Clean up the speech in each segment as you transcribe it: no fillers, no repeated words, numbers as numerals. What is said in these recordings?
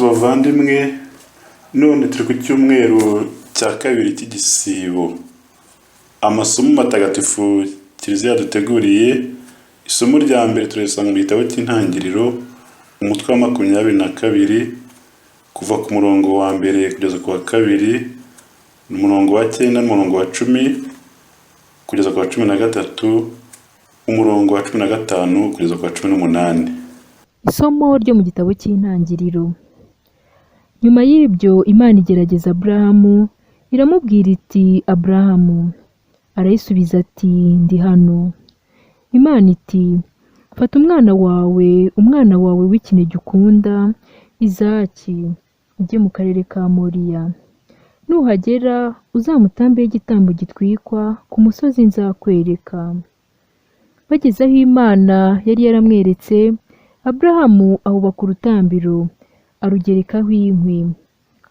Bakristu bavandimwe, none turi ku cyumweru cya kabiri cy'igisibo. Amasomo matagatifu Kiliziya yaduteguriye, isomo rya mbere turisanga mu gitabo cy'Intangiriro, umutwe wa 22, kuva ku murongo wa mbere kugeza ku wa kabiri, umurongo wa 9 n'umurongo wa 10 kugeza ku wa 13, umurongo wa 15 kugeza ku wa 18. Isomo ryo mu gitabo cy'Intangiriro. Nyuma y'ibyo Imana igerageza Aburahamu, iramubwira iti Aburahamu. Arayisubiza ati ndi hano. Imana iti fata umwana wawe, umwana wawe w'ikinege ukunda, Izaki, ujye mu karere ka Moriya. Nuhagera uzamutambeho igitambo gitwikwa ku musozi nzakwereka. Bageze aho Imana yari yaramweretse, Aburahamu ahubaka urutambiro, arugerekaho inkwi.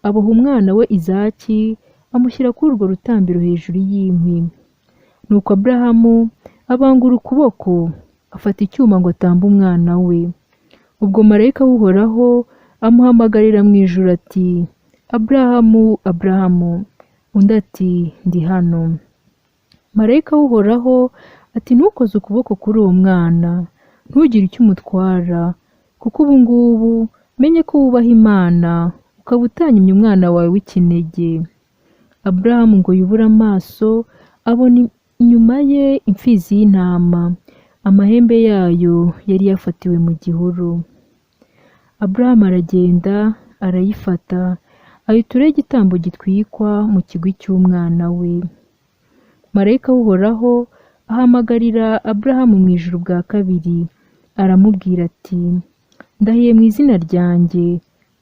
Aboha umwana we Izaki, amushyira kuri urwo rutambiro hejuru y'inkwi. Nuko Aburahamu abangura ukuboko, afata icyuma ngo atambe umwana we. Ubwo marayika w'Uhoraho amuhamagarira mu ijuru ati Aburahamu, Aburahamu. Undi ati ndi hano. Marayika w'Uhoraho ati ntukoze ukuboko kuri uwo mwana, ntugire icyo umutwara, kuko ubu ngubu menye ko wubaha Imana, ukaba utanyimye umwana wawe w'ikinege. Aburahamu ngo yubure amaso, abona inyuma ye imfizi y'intama, amahembe yayo yari yafatiwe mu gihuru. Aburahamu aragenda arayifata, ayituraho igitambo gitwikwa mu kigwi cy'umwana we. Marayika w'Uhoraho ahamagarira Aburahamu mu ijuru bwa kabiri, aramubwira ati ndahiye mu izina ryanjye,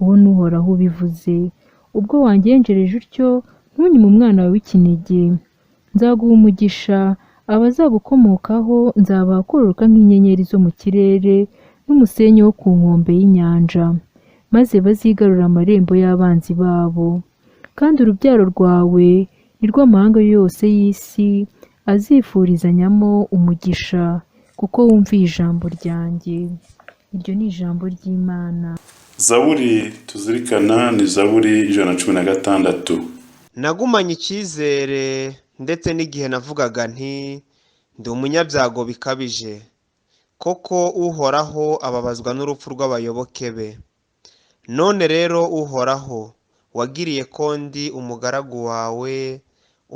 uwo ni Uhoraho ubivuze, ubwo wangenjereje utyo ntunyime umwana wawe w'ikinege, nzaguha umugisha, abazagukomokaho nzabaha kororoka nk'inyenyeri zo mu kirere n'umusenyi wo ku nkombe y'inyanja, maze bazigarurire amarembo y'abanzi babo. Kandi urubyaro rwawe ni rwo amahanga yose y'isi azifurizanyamo umugisha, kuko wumviye ijambo ryanjye. Iryo ni ijambo ry'Imana. Zaburi tuzirikana ni Zaburi 116. Nagumanye icyizere ndetse n'igihe navugaga nti ndi umunyabyago bikabije, koko Uhoraho ababazwa n'urupfu rw'abayoboke be. None rero Uhoraho, wagiriye ko ndi umugaragu wawe,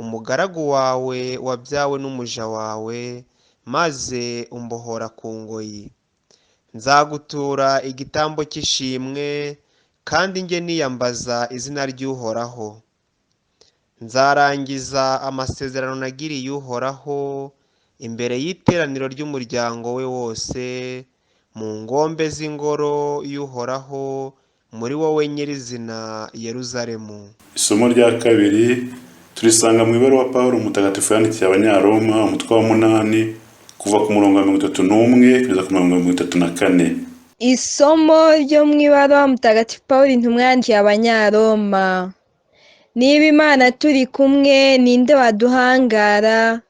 umugaragu wawe wabyawe n'umuja wawe, maze umbohora ku ngoyi. Nzagutura igitambo cy'ishimwe, kandi njye niyambaza izina ry'Uhoraho. Nzarangiza amasezerano nagiriye Uhoraho imbere y'iteraniro ry'umuryango we wose, mu ngombe z'ingoro y'Uhoraho, muri wowe nyirizina Yeruzalemu. Isomo rya kabiri turisanga mu ibaruwa Pawulo Mutagatifu yandikiye Abanyaroma, umutwe wa 8, kuva ku murongo wa 31 kugeza ku murongo wa 34. Isomo ryo mu ibaruwa Mutagatifu Pawulo intumwa yandikiye Abanyaroma. Niba Imana turi kumwe, ninde waduhangara?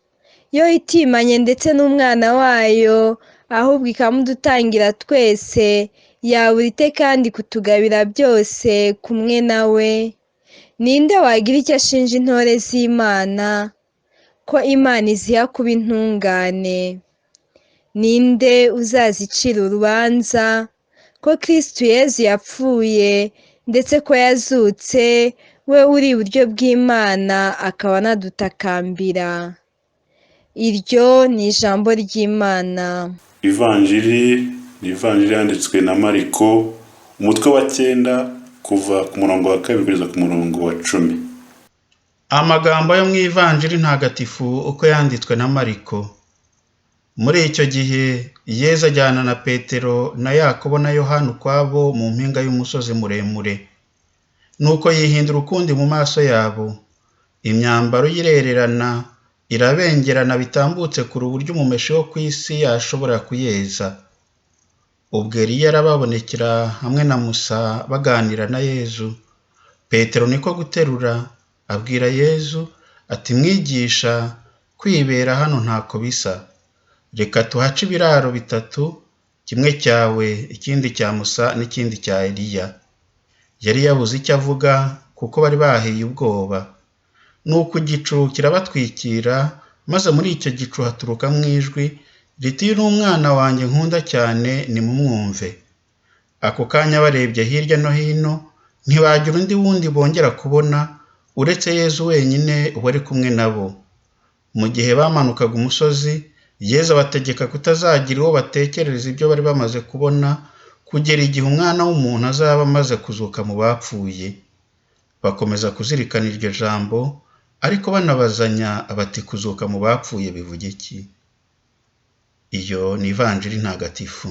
Yo itimanye ndetse n'umwana wayo, ahubwo ikamudutangira twese, yabura ite kandi kutugabira byose kumwe nawe? Ninde wagira icyo ashinja intore z'Imana? Ko Imana iziha kuba intungane. Ninde uzazicira urubanza? Ko Kristu Yezu yapfuye, ndetse ko yazutse, we uri iburyo bw'Imana akaba anadutakambira. Iryo ni ijambo ry'Imana. Ivanjiri ni Ivanjiri yanditswe na Mariko, umutwe wa 9, kuva ku murongo wa 2 kugeza ku murongo wa 10. Amagambo yo mu Ivanjiri ntagatifu uko yanditswe na Mariko. Muri icyo gihe Yezu ajyana na Petero na Yakobo na Yohana ukwabo mu mpinga y'umusozi muremure. Nuko yihindura ukundi mu maso yabo, imyambaro ye irererana, irabengerana bitambutse kure uburyo umumeshi wo ku isi yashobora kuyeza. Ubwo Eliya arababonekera hamwe na Musa baganira na Yezu. Petero niko guterura abwira Yezu ati mwigisha, kwibera hano ntako bisa. Reka tuhace ibiraro bitatu, kimwe cyawe, ikindi cya Musa n'ikindi cya Eliya. Yari yabuze icyo avuga kuko bari bahiye ubwoba. Nuko igicu kirabatwikira, maze muri icyo gicu haturukamo ijwi riti uyu ni umwana wanjye nkunda cyane nimumwumve. Ako kanya barebye hirya no hino, ntibagira undi wundi bongera kubona uretse Yezu wenyine wari kumwe nabo. Mu gihe bamanukaga umusozi, Yezu abategeka kutazagira uwo batekerereza ibyo bari bamaze kubona, kugera igihe Umwana w'umuntu azaba amaze kuzuka mu bapfuye. Bakomeza kuzirikana iryo jambo, ariko banabazanya bati kuzuka mu bapfuye bivuga iki? Iyo ni Ivanjiri ntagatifu.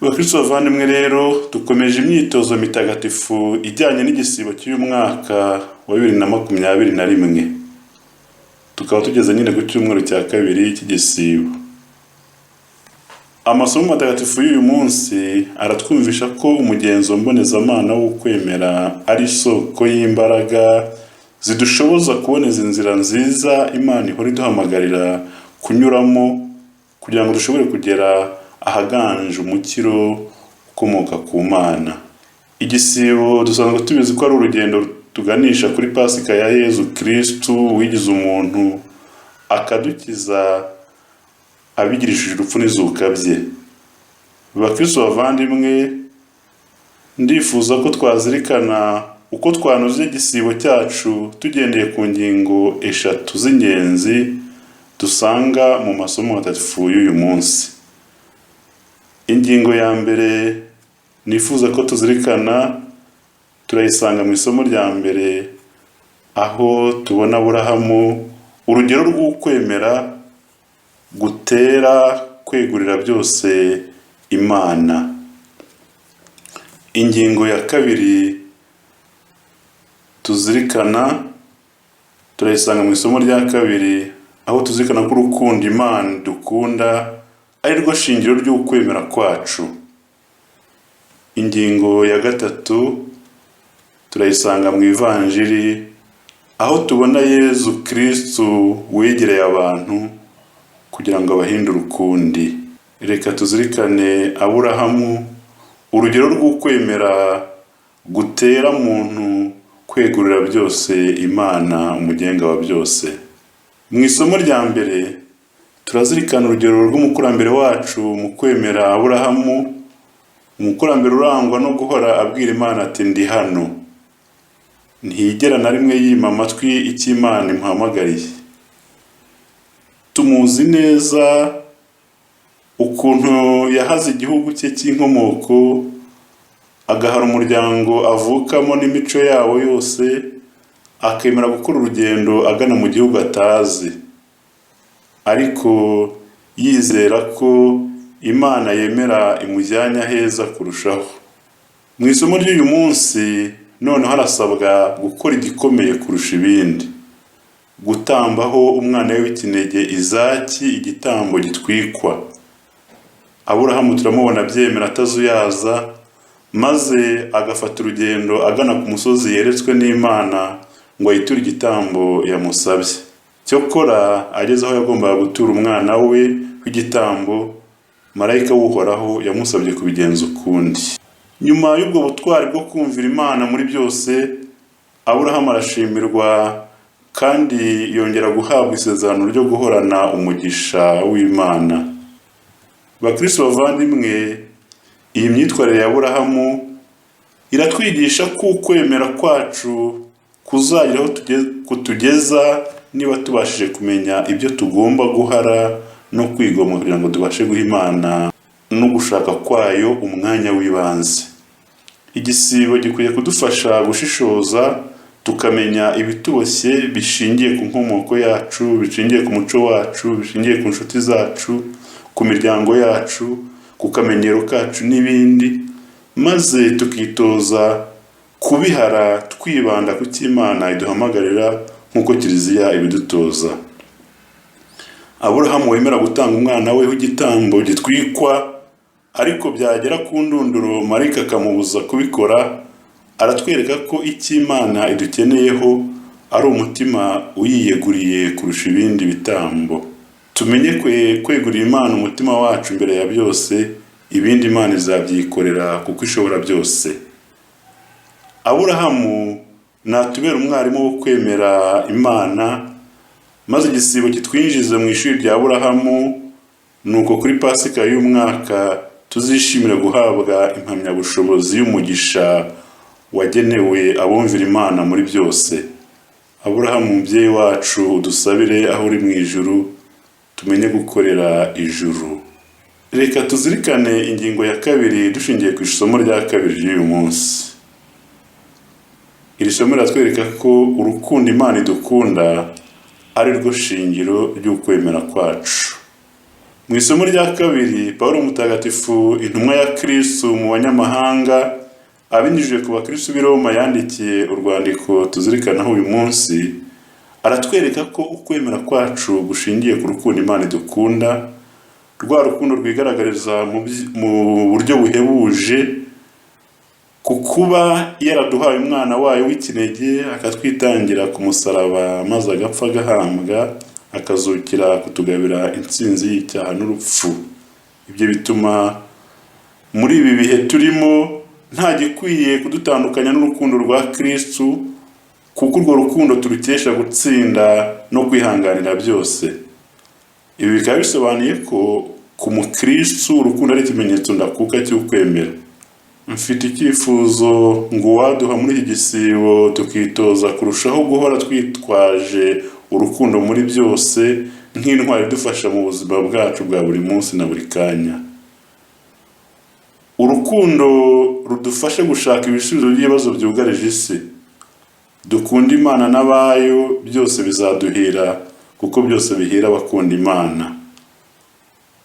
Bakristo bavandimwe rero, dukomeje imyitozo mitagatifu ijyanye n'igisibo cy'uyu mwaka wa 2021. Tukaba tugeze nyine ku cyumweru cya kabiri cy'igisibo. Amasomo matagatifu y'uyu munsi aratwumvisha ko umugenzo mbonezamana w'ukwemera ari isoko y'imbaraga zidushoboza kuboneza inzira nziza Imana ihora iduhamagarira kunyuramo kugira ngo dushobore kugera ahaganje umukiro ukomoka ku Mana. Igisibo dusanzwe tubizi ko ari urugendo tuganisha kuri Pasika ya Yezu Kristu wigize umuntu akadukiza abigirishije urupfu n'izuka bye. Bakristo bavandimwe, ndifuza ko twazirikana uko twanoza igisibo cyacu tugendeye ku ngingo eshatu z'ingenzi dusanga mu masomo matagatifu y'uyu munsi. Ingingo ya mbere nifuza ko tuzirikana turayisanga mu isomo rya mbere, aho tubona Aburahamu urugero rw'ukwemera gutera kwegurira byose Imana. Ingingo ya kabiri tuzirikana turayisanga mu isomo rya kabiri, aho tuzirikana ko urukundo Imana dukunda ari rwo shingiro ry'ukwemera kwacu. Ingingo ya gatatu turayisanga mu Ivanjiri, aho tubona Yezu Kristu wegereye abantu kugira ngo abahindure ukundi. Reka tuzirikane Aburahamu, urugero rw'ukwemera gutera muntu kwegurira byose Imana umugenga wa byose. Mu isomo rya mbere turazirikana urugero rw'umukurambere wacu mu kwemera Aburahamu, umukurambere urangwa no guhora abwira Imana ati ndi hano. Ntiyigera na rimwe yima amatwi icyo Imana imuhamagariye. Tumuzi neza ukuntu yahaze igihugu cye cy'inkomoko, agahara umuryango avukamo n'imico yawo yose, akemera gukora urugendo agana mu gihugu atazi, ariko yizera ko Imana yemera imujyanye aheza kurushaho. Mu isomo ry'uyu munsi noneho arasabwa gukora igikomeye kurusha ibindi, gutambaho umwana we w'ikinege Izaki igitambo gitwikwa. Aburahamu turamubona abyemera atazuyaza, maze agafata urugendo agana ku musozi yeretswe n'Imana ngo ayiture igitambo yamusabye. Cyokora ageze aho yagombaga gutura umwana we w'igitambo, marayika w'Uhoraho yamusabye kubigenza ukundi. Nyuma y'ubwo butwari bwo kumvira Imana muri byose, Aburahamu arashimirwa kandi yongera guhabwa isezerano ryo guhorana umugisha w'Imana. Bakristo bavandimwe, iyi myitwarire ya Aburahamu iratwigisha ko ukwemera kwacu kuzagira aho kutugeza niba tubashije kumenya ibyo tugomba guhara no kwigomwa kugira ngo tubashe guha Imana no gushaka kwayo umwanya w'ibanze. Igisibo gikwiye kudufasha gushishoza tukamenya ibituboshye bishingiye ku nkomoko yacu, bishingiye ku muco wacu, bishingiye ku nshuti zacu, ku miryango yacu, ku kamenyero kacu n'ibindi, maze tukitoza kubihara twibanda ku cyo Imana iduhamagarira nk'uko Kiliziya ibidutoza. Aburahamu wemera gutanga umwana we w'igitambo gitwikwa, ariko byagera ku ndunduro marayika akamubuza kubikora, aratwereka ko icyo Imana idukeneyeho ari umutima uyiyeguriye kurusha ibindi bitambo. Tumenye kwegurira Imana umutima wacu mbere ya byose, ibindi Imana izabyikorera kuko ishobora byose. Aburahamu natubera umwarimu wo kwemera Imana, maze igisibo kitwinjize mu ishuri rya Aburahamu, nuko kuri Pasika y'umwaka tuzishimire guhabwa impamyabushobozi y'umugisha wagenewe abumvira Imana muri byose. Aburahamu mubyeyi wacu, udusabire aho uri mu ijuru, tumenye gukorera ijuru. Reka tuzirikane ingingo ya kabiri dushingiye ku isomo rya kabiri ry'uyu munsi. Iri somo riratwereka ko urukundo Imana idukunda ari rwo shingiro ry'ukwemera kwacu. Mu isomo rya kabiri, Pawulo Mutagatifu, intumwa ya Kristu mu banyamahanga, abinyujije ku bakristu b'i Roma yandikiye urwandiko tuzirikanaho uyu munsi, aratwereka ko ukwemera kwacu gushingiye ku rukundo Imana idukunda, rwa rukundo rwigaragariza mu buryo buhebuje, ku kuba yaraduhaye umwana wayo w'ikinege akatwitangira ku musaraba maze agapfa agahambwa, akazukira kutugabira intsinzi y'icyaha n'urupfu. Ibyo bituma muri ibi bihe turimo nta gikwiye kudutandukanya n'urukundo rwa Kristu, kuko urwo rukundo turukesha gutsinda no kwihanganira byose. Ibi bikaba bisobanuye ko ku mukristu urukundo ari ikimenyetso ndakuka cy'ukwemera. Mfite icyifuzo ngo uwaduha muri iki gisibo tukitoza kurushaho guhora twitwaje urukundo muri byose nk'intwari idufasha mu buzima bwacu bwa buri munsi na buri kanya. Urukundo rudufashe gushaka ibisubizo by'ibibazo byugarije isi. Dukunde Imana n'abayo, byose bizaduhira kuko byose bihira abakunda Imana.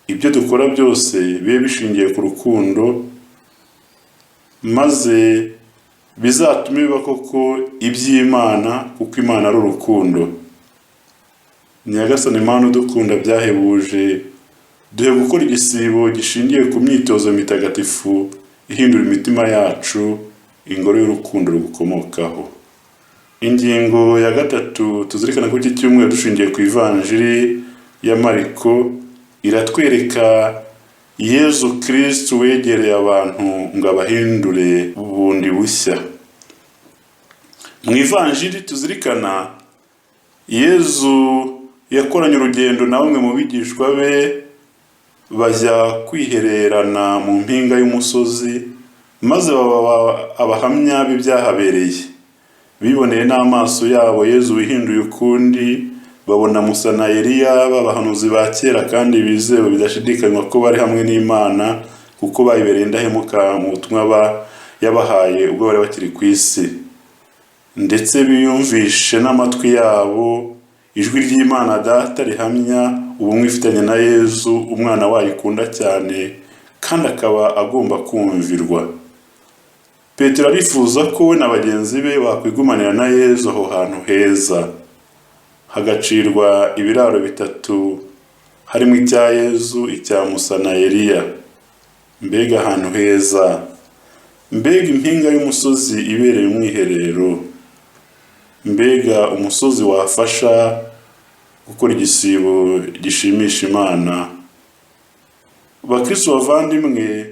Ibyo dukora byose bibe bishingiye ku rukundo, maze bizatume biba koko iby'Imana, kuko Imana ari urukundo. Nyagasani Mana udukunda byahebuje, duhe gukora igisibo gishingiye ku myitozo mitagatifu ihindura imitima yacu ingoro y'urukundo rugukomokaho. Ingingo ya gatatu tuzirikana kuri iki cyumweru dushingiye ku ivanjiri ya Mariko, iratwereka Yezu Kristu wegereye abantu ngo abahindure bundi bushya. Mu ivanjiri tuzirikana, Yezu yakoranye urugendo na bamwe mu bigishwa be bajya kwihererana mu mpinga y'umusozi, maze baba abahamya b'ibyahabereye. Biboneye n'amaso yabo Yezu wihinduye ukundi, babona Musa na Eliya b'abahanuzi ba kera kandi bizewe bidashidikanywa ko bari hamwe n'Imana, kuko bayibereye indahemuka mu butumwa yabahaye ubwo bari bakiri ku isi. Ndetse biyumvishe n'amatwi yabo ijwi ry'Imana Data rihamya ubumwe ifitanye na Yezu, umwana wayo ikunda cyane kandi akaba agomba kumvirwa. Petero arifuza ko we na bagenzi be bakwigumanira na Yezu aho hantu heza, hagacirwa ibiraro bitatu harimo icya Yezu, icya Musa na Eliya. Mbega ahantu heza! Mbega impinga y'umusozi ibereye umwiherero! Mbega umusozi wafasha gukora igisibo gishimisha Imana! Bakristu bavandimwe,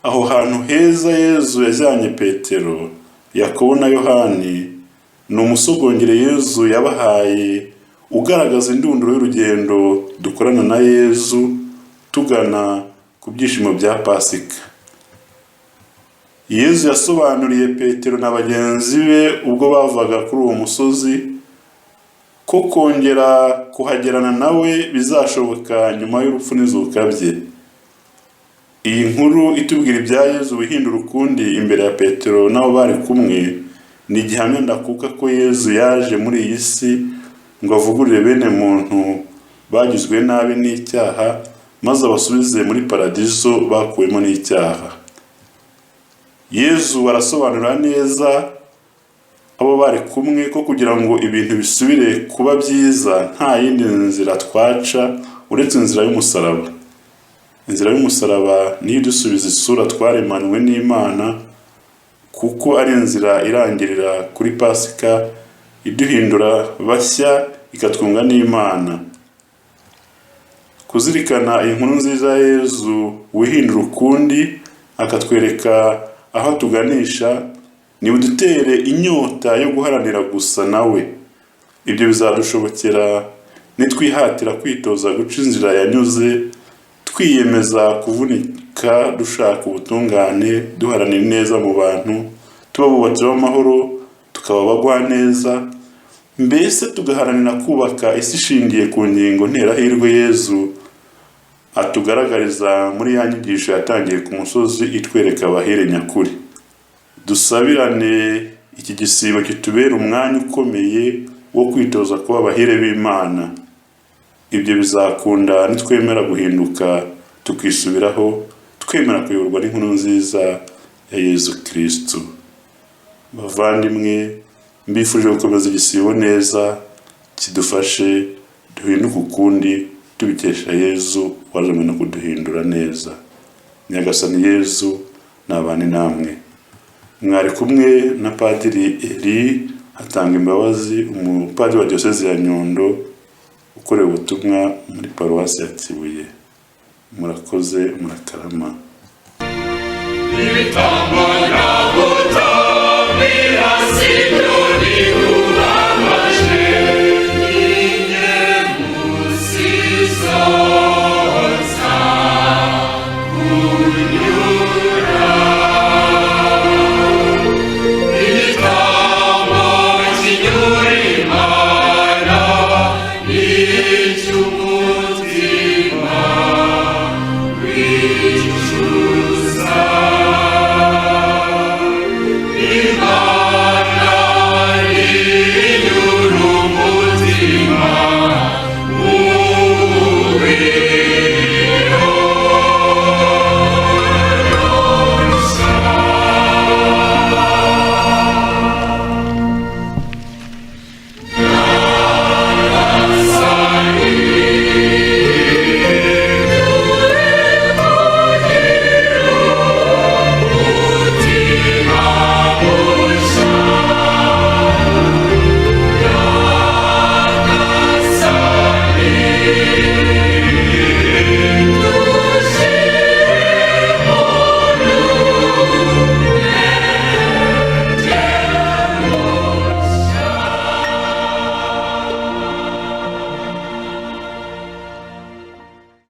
aho hantu heza Yezu yajyanye Petero, Yakobo na Yohani, ni umusogongere Yezu yabahaye ugaragaza indunduro y'urugendo dukorana na Yezu tugana ku byishimo bya Pasika. Yezu yasobanuriye Petero na bagenzi be ubwo bavaga kuri uwo musozi ko kongera kuhagerana nawe bizashoboka nyuma y'urupfu n'izuka bye. Iyi nkuru itubwira ibya Yezu wihindura ukundi imbere ya Petero n'abo bari kumwe, ni igihamya ndakuka ko Yezu yaje muri iyi si ngo avugurure bene muntu bagizwe nabi n'icyaha, maze abasubize muri paradizo bakuwemo n'icyaha. Yezu arasobanura neza abo bari kumwe ko kugira ngo ibintu bisubire kuba byiza nta yindi nzira twaca uretse inzira y'umusaraba. Inzira y'umusaraba niyo idusubiza isura twaremanywe n'Imana, kuko ari inzira irangirira kuri Pasika iduhindura bashya ikatwunga n'Imana. Kuzirikana iyi nkuru nziza ya Yezu wihindura ukundi akatwereka aho atuganisha, Nibudutere inyota yo guharanira gusa nawe. Ibyo bizadushobokera nitwihatira kwitoza guca inzira yanyuze, twiyemeza kuvunika dushaka ubutungane, duharanira ineza mu bantu, tuba abubatsi b'amahoro, tukaba abagwaneza, mbese tugaharanira kubaka isi ishingiye ku ngingo nterahirwe Yezu atugaragariza muri ya nyigisho yatangiye ku musozi itwereka abahire nyakuri. Dusabirane iki gisibo kitubera umwanya ukomeye wo kwitoza kuba abahire b'Imana. Ibyo bizakunda nitwemera guhinduka tukisubiraho, twemera kuyoborwa n'inkuru nziza ya Yezu Kristu. Bavandimwe, mbifurije gukomeza igisibo neza, kidufashe duhinduke ukundi tubikesha Yezu wazanywe no kuduhindura neza. Nyagasani Yezu nabane namwe. Mwari kumwe na Padiri Elie Hatanga Imbabazi, umupadiri wa Diyosezi ya Nyundo, ukorera ubutumwa muri Paruwasi ya Kibuye. Murakoze, murakarama. Ibitambo nagutambira si byo.